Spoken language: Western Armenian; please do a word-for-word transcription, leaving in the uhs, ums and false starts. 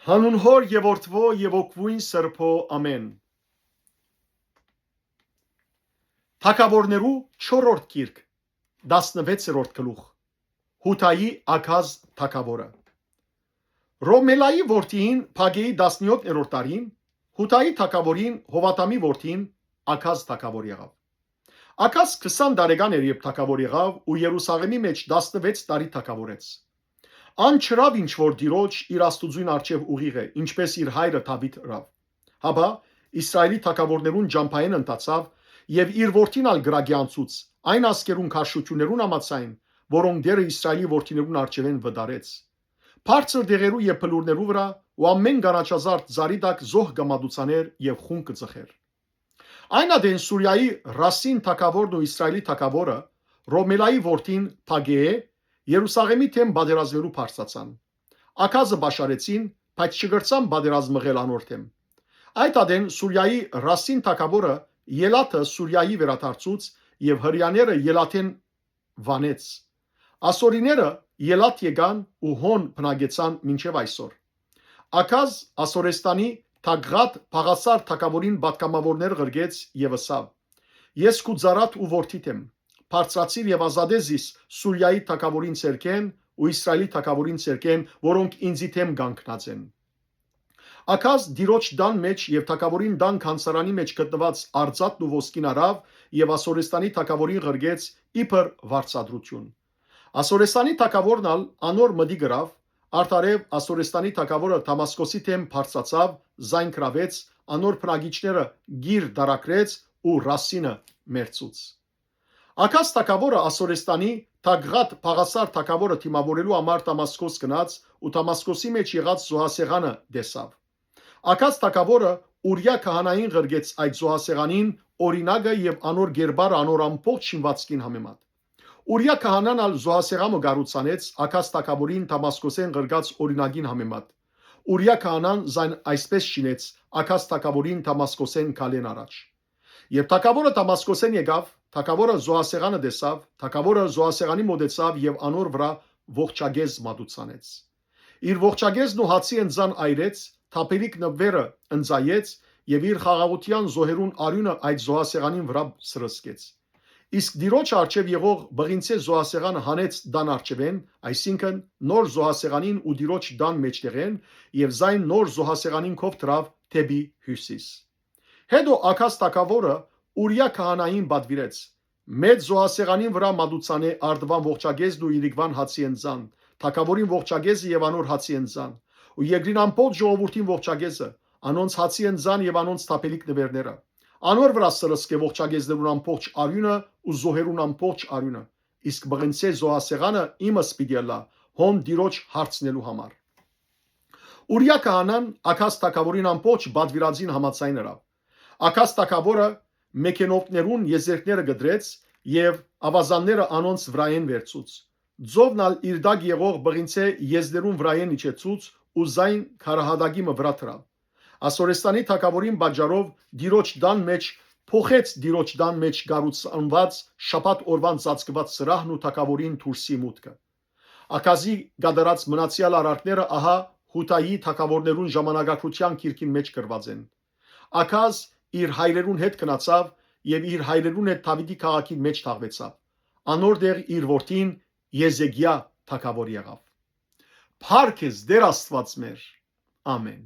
Հանուն Հօր եւ Որդւոյ եւ Հոգւոյն Սրբոյ, ամէն։ Թագաւորներու չորրորդ գիրք, տասնվեցերորդ գլուխ։ Յուդայի Աքազ թագաւորը։ Ռոմելայի որդին Փագեի տասնեօթներորդ տարին, Յուդայի թագաւորին Յովաթամի որդին Աքազ թագաւոր եղաւ։ Աքազ քսան տարեկան էր, երբ թագաւոր եղաւ ու Երուսաղէմի մէջ տասնվեց տարի թագաւորեց։ Ան չըրաւ ինչ որ Տիրոջ իր Աստուծոյն առջեւ ուղիղ է, ինչպէս իր հայրը Դաւիթ ըրաւ։ Հապա Իսրայէլի թագաւորներուն ճամբայէն ընթացաւ եւ իր որդին ալ կրակի անցուց այն ազգերուն քարշութիւններուն համաձայն, որոնք Տէրը Իսրայէլի որդիներուն առջեւէն վտարեց։ Բարձր դեղերու եւ բլուրներու վրայ ու ամէն կանաչազարդ ծառի տակ զոհ կը մատուցանէր եւ խուն կը ծխէր։ Այն ատեն Սուրիայի Ռասին թագաւորն ու Իսրայէլի թագաւորը, Ռոմելայի որդին Փագեէ, Երուսաղէմի դէմ պատերազմներու բարձրացան։ Աքազը պաշարեցին, բայց չկրցան պատերազմ մղել անոր դէմ։ Այդ ատեն Սուրիայի Ռասին թագաւորը Ելաթը Սուրիայի վերադարձուց եւ հրեաները Ելաթէն վանեց։ Ասորիները Ելաթ եկան ու հոն բնակեցան մինչեւ այսօր։ Աքազ Ասորեստանի Թագղատ Փաղասար թագաւորին պատգամաւորներ ղրկեց եւ ըսաւ. «Ես քու ծառադ ու որդիդ եմ։ Բարձրացիր եւ ազատէ զիս Սուրիայի թագաւորին ձեռքէն ու Իսրայէլի թագաւորին ձեռքէն, որոնք ինծի դէմ կանգնած են»։ Աքազ Տիրոջ տան մէջ եւ թագաւորին տան գանձարանի մէջ գտնուած արծաթն ու ոսկին առաւ եւ Ասորեստանի թագաւորին ղրկեց իբր վարձատրութիւն։ Ասորեստանի թագաւորն ալ անոր մտիկ ըրաւ, արդարեւ Ասորեստանի թագաւորը Դամասկոսի դէմ բարձրացաւ, զայն գրաւեց, անոր բնակիչները գիր դարակրեց ու Ռասինը մեռցուց։ Աքազ թագաւորը Ասորեստանի Թագղատ Փաղասար թագաւորը դիմաւորելու համար Դամասկոս գնաց ու Դամասկոսի մէջ եղած զոհասեղանը տեսաւ։ Աքազ թագաւորը Ուրիա քահանային ղրկեց այդ զոհասեղանին օրինակը եւ անոր կերպարը անոր ամբողջ շինուածքին համեմատ։ Ուրիա քահանան ալ զոհասեղան մը կառուցանեց Աքազ թագաւորին Դամասկոսէն ղրկած օրինակին համեմատ։ Ուրիա քահանան զայն այսպէս շինեց Աքազ թագաւորին Դամասկոսէն գալէն առաջ։ Երբ թագաւորը Դամասկոսէն եկաւ, թագաւորը զոհասեղանը տեսաւ, թագաւորը զոհասեղանի մօտեցաւ եւ անոր վրայ ողջակեզ մատուցանեց։ Իր ողջակեզն ու հացի ընծան այրեց, թափերիկ նուէրը ընծայեց եւ իր խաղաղութեան զոհերուն արիւնը այդ զոհասեղանին վրայ սրսկեց։ Իսկ Տիրոջ առջեւ եղող բղինցէ զոհասեղանը հանեց տան առջեւէն, այսինքն՝ նոր զոհասեղանին ու Տիրոջ տան մէջտեղէն, եւ զայն նոր զոհասեղանին քով դրաւ դէպի հիւսիս։ Հետո Աքազ թագաւորը Ուրիա քահանային պատուիրեց. «Մեծ զոհասեղանին վրայ մատուցանէ Արդուան ողջակեզն ու իրիկուան հացի ընծան, թագաւորին ողջակեզը եւ անոր հացի ընծան, ու երկրին ամբողջ ժողովուրդին ողջակեզը, անոնց հացի ընծան եւ անոնց թափելիք նուէրները։ Անոր վրայ սրսկէ ողջակեզներուն ամբողջ արիւնը ու զոհերուն ամբողջ արիւնը, իսկ բղինցէ զոհասեղանը իմս պիտի ըլլայ հոն Տիրոջ հարցնելու համար»։ Ուրիա քահանան Աքազ թագաւորին ամբողջ պատուիրածին համաձայն ըրաւ։ Աքազ թագաւորը Մեկենովներուն եզերքները կտրեց եւ աւազանները անոնց վրայէն վերցուց։ Ծովն ալ իր տակ եղող բղինցէ եզներուն վրայէն իջեցուց ու զայն քարահատակի մը վրայ դրաւ։ Ասորեստանի թագաւորին պատճառով Տիրոջ տան մէջ փոխեց Տիրոջ տան մէջ կառուցանուած շաբաթ օրուան ծածկուած սրահն ու թագաւորին դուրսի մուտքը։ Աքազի կատարած մնացեալ արարքները ահա Յուդայի թագաւորներուն ժամանակագրութեան գիրքին մէջ գրուած են։ Աքազ իր հայրերուն հետ գնացաւ եւ իր հայրերուն հետ Դաւիթի քաղաքին մէջ թաղուեցաւ։ Անոր տեղ իր որդին Եզեկիա թագաւոր եղաւ։ Փառք ես, Տէր Աստուած մեր։ Ամէն։